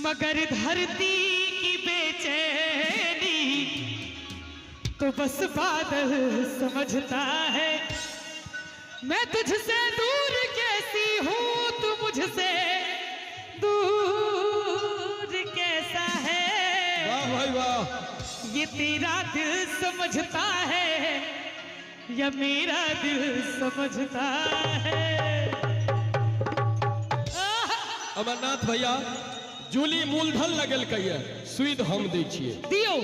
मगर धरती की बेचैनी तो बस बादल समझता है। मैं तुझसे दूर कैसी हूँ, तू मुझसे दूर कैसा है। वाह भाई वाह। ये तेरा दिल समझता है या मेरा दिल समझता है। अमरनाथ भैया, जूली मूलधन लगल कहिए, सुईद हम दै छियै। दियो।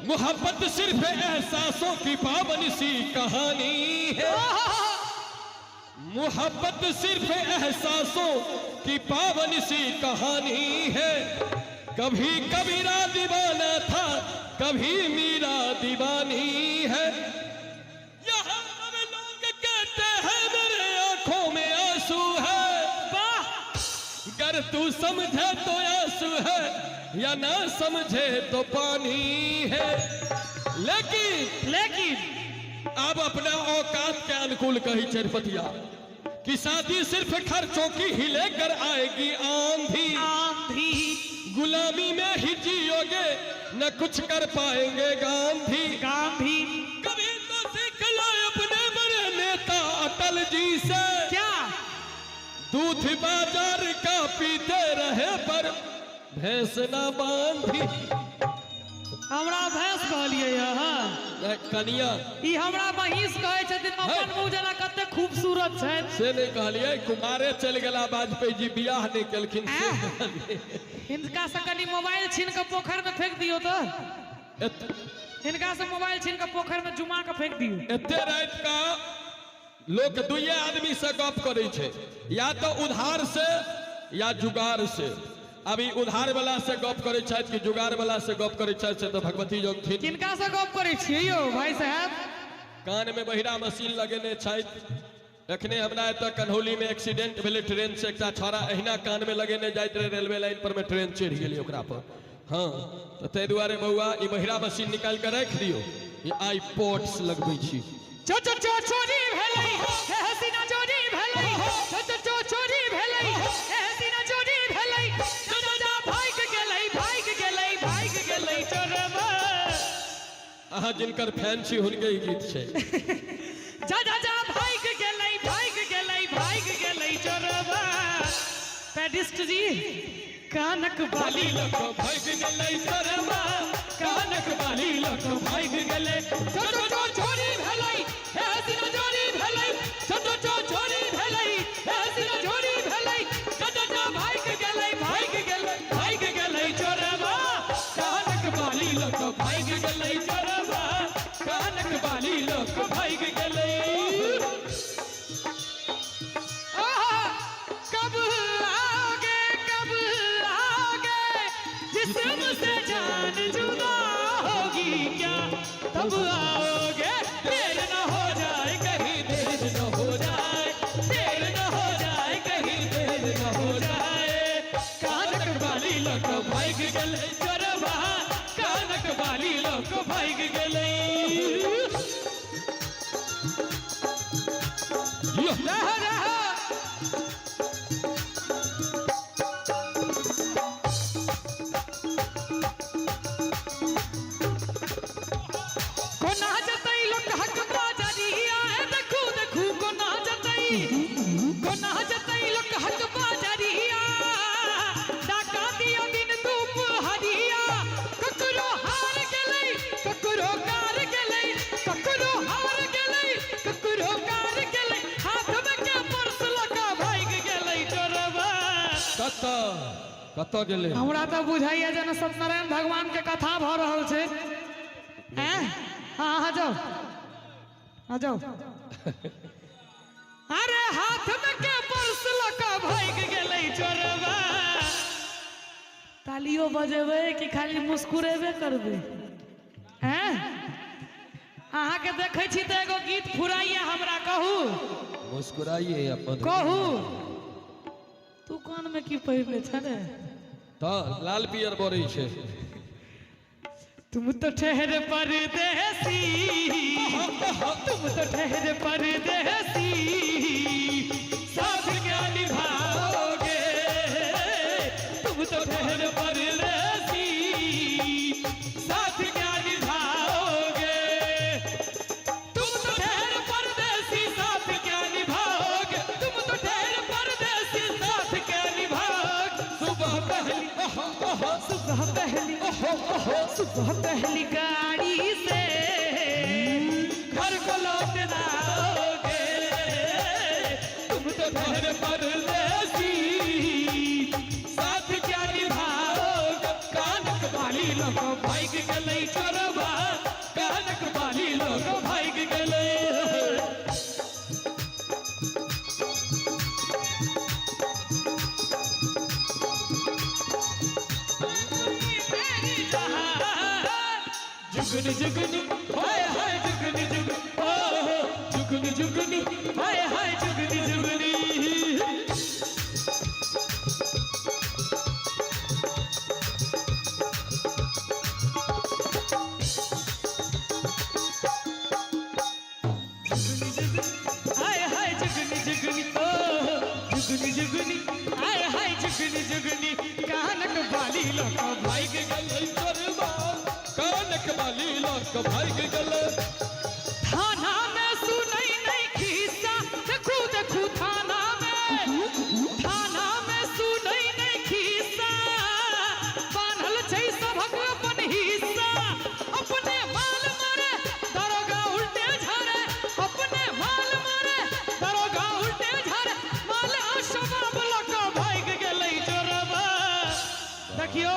मोहब्बत सिर्फ एहसासों की पावन सी कहानी है, मोहब्बत सिर्फ एहसासों की पावन सी कहानी है। कभी कबीरा दीवाना था, कभी मीरा दीवानी है। यहाँ सब लोग कहते हैं मेरे आंखों में आंसू है। वाह। अगर तू समझे तो आंसू है, या ना समझे तो पानी है। लेकिन लेकिन अब अपना औकात के अनुकूल कही चरपतिया कि शादी सिर्फ खर्चों की ही लेकर आएगी आंधी। आंधी। गुलामी में ही जियोगे, न कुछ कर पाएंगे गांधी। गांधी। कभी तो सीख लो अपने बड़े नेता अटल जी से। क्या? दूध बाजार का पीते रहे पर भैंस ना बांधी। हमरा भैंस कहलियै अहाँ? नहीं, कनिया। ई हमरा महींस कहै छथिन। अपन मुँह जेना कते खूबसूरत छथि। से नहीं कहलियै, कुमारे चलि गेला वाजपेयी जी, बियाह नहीं केलखिन से कहलियै। हिनका से कनि मोबाइल छीन के पोखरि में फेंक दियौ तऽ। हिनका से मोबाइल छीन के पोखरि में जुमा के फेंक दियौ। एते राति का लोक दुइये आदमी से गप करै छै, या तो उधार से या जुगाड़ से। अभी उधार वाला से गप करै छथि कि जुगाड़ वाला से गप करै छथि से तऽ भगवती जानथिन। किनका से गप करै छियै यौ भाई साहब? कान में बहिरा मशीन लगेने छथि। एखने हमरा एतऽ कन्हौली में एक्सीडेंट भेलै ट्रेन से, एकटा छौड़ा एहिना कान में लगेने जाइत रहे रेलवे लाइन पर में, ट्रेन चढ़ि गेलै ओकरा पर। हाँ, तऽ ताहि दुआरे बौआ ई बहिरा मशीन निकालि कऽ राखि दियौ, ई आई पॉड्स लगबै छी। चो चो चो चोरी भेलै हे हसीना चोरी भेलै। चो चो चो चोरी भेलै हे हसीना चोरी भेलै। चो चो चो भागि गेलै, भागि गेलै, भागि गेलै चोरबा। अहाँ जिनकर फैन छी हुनके ई गीत छै। जा जा जा भागि गेलै, भागि गेलै, भागि गेलै चोरबा। पैडिस्ट जी कानक बाली लक भागि गेलै चोरबा, कानक बाली लक भागि गेलै। चो चो चो चोरी भेलै हे हसीना चोरी भेलै। चो चो चो चोरी भेलै हे हसीना चोरी भेलै। चो चो चो भागि गेलै, भागि गेलै, भागि गेलै चोरबा। कानक बाली लक भागि गेलै चोरबा, कानक बाली लक भागि गेलै। आहा, कब आओगे, कब आओगे, जिस्म से जान जुदा होगी क्या, तब आओगे। देर न हो जाए कहीं देर न हो जाए, देर न हो जाए, कहीं देर न हो जाए। कानक बाली लक भागि गेलै चोरबा, कानक बाली लक भागि गेलै। यो। रह रह। कोना जतै लोक हक बाजरिया, हे देखू देखू कोना जतै, कोना जतै लोक हक बाजरिया। डाका दिया दिन दुपहरिया, ककरो हार गेलै, ककरो कार गेलै, ककरो हार गेलै, ककरो कार गेलै। हाथ में के पर्स लऽ कऽ भागि गेलै चोरबा। कतऽ कतऽ गेलै? हमरा तऽ बुझाइया जेना सत्यनारायण भगवान के कथा भऽ रहल छै। हैं? हाँ हाँ जाओ, हाँ जाओ। अरे हाथ में के पर्स लऽ कऽ भागि गेलै चोरबा। तालियो बजेबै कि खाली मुस्कुरेबे करबै? हैं? अहाँके देखै छी तऽ एगो गीत फुराइया हमरा, कहू। मुस्कुराइए या मधु। कहू, तू कान में की पहिरने छ रे? तऽ लाल पियर बरै छै। तुम तो ठहरे परदेसी, तुम तो ठहरे परदेसी, साथ क्या निभाओगे। तुम तो ठहरे सुबह पहली, सुबह पहली गाड़ी से घर को लौट आओगे, तुम तो घर परदेसी, साथ क्या निभाओगे। कानक बाली लोग भाग गलै चोरबा, कानक बाली लोग भाग गलै। जुगनी जुगनी हाय हाय जुगनी जुग, ओ जुगनी जुगनी हाय हाय जुगनी जुगनी। जुगनी जुगनी हाय हाय जुगनी जुगनी, ओ जुगनी जुगनी हाय हाय जुगनी जुगनी। कानक बाली लोग भाग गलै चोरबा, कानक बाली लोग भाग गलै। थाना में सुनई नहीं खिस्सा, देखू देखू थाना में, थाना में सुनई नहीं खिस्सा, बान्हल छै सभक अपन हिस्सा। अपने माल मारे दरोगा उल्टे झारे, अपने माल मारे दरोगा उल्टे झारे, माल शबाब लऽ कऽ भागि गेलै चोरबा। देखियौ,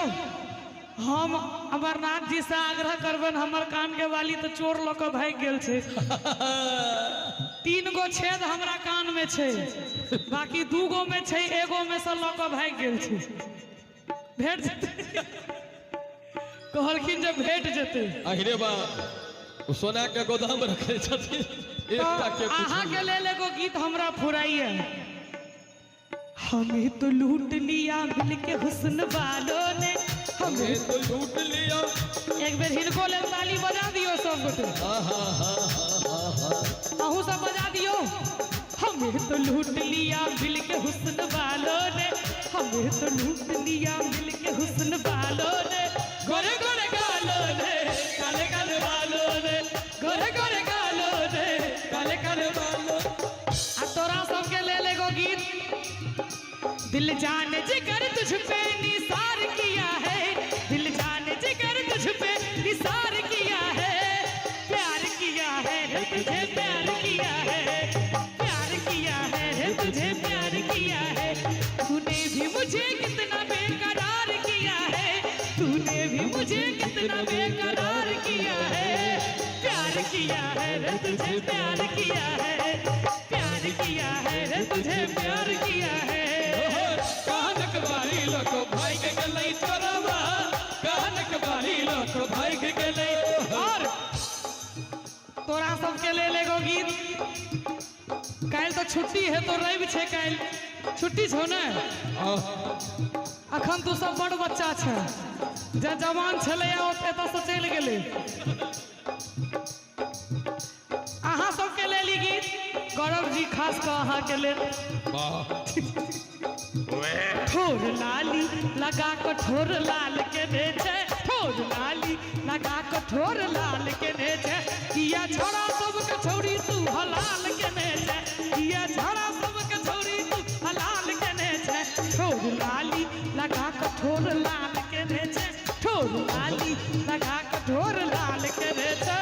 हम अमरनाथ जी से आग्रह करबनि, हमर कान के बाली तऽ चोर लऽ कऽ भागि गेल छै। 3 गो छेद हमरा कान में छै, बाकी 2 गो में छै, एगो में से लऽ कऽ भागि गेल छै। भेट जेतै, कहलखिन जे भेट जेतै। अहिरे बा, ओ सोना के गोदाम रखै छथिन। एकटा के अहाँ के लेल एगो गीत हमरा फुराइए। हमें तो लूट लिया मिलके हुस्न वालों ने, हमें तो लूट लिया। एक बेर हिनको लेल ताली बजा दियो सब गोटे, अहूँ सब बजा दियो। हमें तो लूट लिया मिलके हुस्न वालों ने, हमें तो लूट लिया मिलके हुस्न वालों ने, गोरे गोरे गालों ने, काले काले बालों ने, गोरे गोरे गालों ने, काले काले बालों। आ तोरा सबके लेल एगो गीत, दिल जान जिगर तुझ पे निसार किया है, दिल जान जिगर तुझ पे निसार किया है, प्यार किया है रे तुझे प्यार किया है, प्यार किया है रे तुझे प्यार किया है, तूने भी मुझे कितना बेकरार किया है, तूने भी मुझे कितना बेकरार किया है, प्यार किया है रे तुझे प्यार किया है, प्यार किया है रे तुझे प्यार किया है। कानक बाली लोग भाग गलै चोरबा, कानक बाली लोग भाग गलै। और तोरा सबके लेल एगो गीत, काल्हि तो छुट्टी है तो रवि छै, काल्हि छुट्टी छौ ने, अखन तू सब बड़ बच्चा छै, जे जवान छलै एतऽ से चलि गेलै। अहाँ सबके लेल ई गीत, गौरव जी खास कऽ अहाँके लेल। ठोर लाली लगा कऽ ठोर लाल के ने छै, ठोर लाली लगा कऽ ठोर लाल के ने छै, किया छोड़ा सबके छौड़ी तू हलाल के ने छै, किया छोड़ा सबके छौड़ी तू हलाल के ने छै, ठोर लाली लगा कऽ ठोर लाल के ने छै, ठोर लाली लगा कऽ ठोर लाल के ने छै,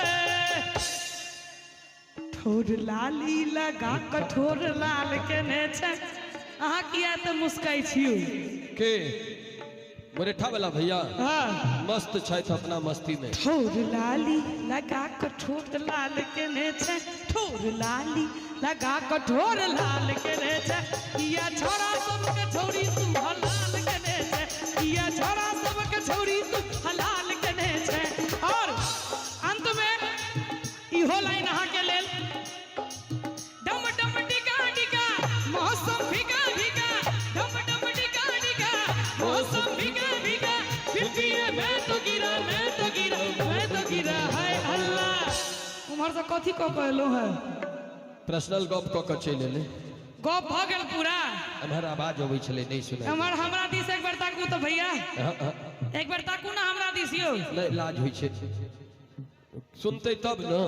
ठोर लाली लगा कऽ ठोर लाल के ने छै। अहाँ किया तऽ मुस्काइ छियौ? के मुरेठा वाला भैया हाँ, मस्त छथि अपना मस्ती में। ठोर लाली लगा कऽ ठोर लाल के ने छै, ठोर लाली लगा कऽ ठोर लाल के ने छै, किया छोड़ा सबके छौड़ी तू हलाल के ने छै, किया छोड़ा सबके छौड़ी तू हलाल के ने छै। और अंत में इहो लाइन अहाँ के लेल, डम डम डिगा डिगा मौसम भीगा भीगा, डम डम डिगा डिगा मौसम भीगा भीगा, फिर पिए मैं तो गिरा, मैं तो गिरा, मैं तो गिरा, हाय अल्लाह। उम्हर से कथी कऽ कऽ एलहुँ है? पर्सनल गप कऽ कऽ चलि एलै। गप भऽ गेल पूरा। एम्हर आवाज अबै छलै, नहि सुनाइ। एम्हर हमरा दिस एक बेर ताकू तऽ भैया, एक बेर ताकू ना हमरा दिस यौ। नहि, लाज होइ छै, सुनतै तब ने।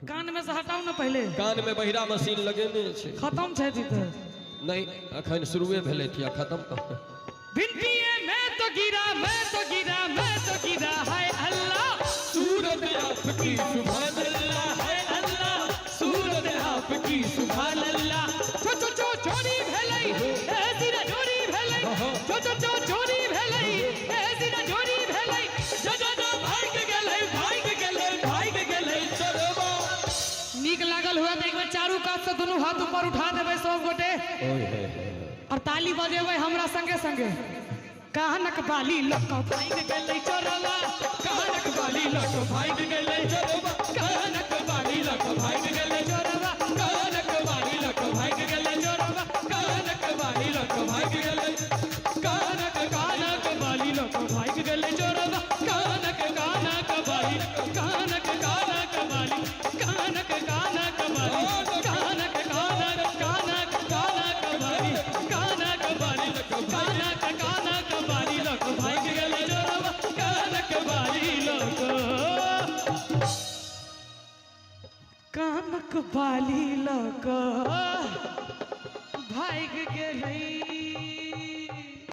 कान में से हटाउ ने पहिले। कान में बहिरा मशीन लगेने छै। खत्म छै तऽ नहीं, अखन शुरुए भेलै थिया, खत्म कहाँ। बिन पिए मैं तो गिरा, मैं तो गिरा, मैं तो गिरा, हाय अल्लाह। सूरत आपकी सुभान अल्लाह है अल्लाह, सूरत आपकी सुभान अल्लाह। चो चो चो चोरी भेलै ए सीना चोरी भेलै, चो चो चो चोरी भेलै ए सीना चोरी भेलै, जा जा जा भाग गेलै भाग गेलै भाग गेलै चरवा। नीक लागल हुए तऽ एक बेर चारू कात से दुनू हाथ ऊपर उठा देबै सब गोटे और ताली बजेबै हमरा संगे संगे। कानक बाली लक भागि गेलै चोरवा, कानक बाली लक भाग गेलै चरवा, कानक बाली लक भाग गेलै चोरवा, कानक बाली लक भाग गेलै चोरवा, कानक बाली लक भाग गेलै, कानक कानक बाली लक भागि गेलै चोरवा, कानक कानक बाली, कानक कानक बाली, कानक कानक बाली, कानक कानक कानक कानक बाली, कानक बाली कानक कानक बाली लक भागि गेलै चोरवा, कानक बाली लक कानक बाली लक भागि गेलै।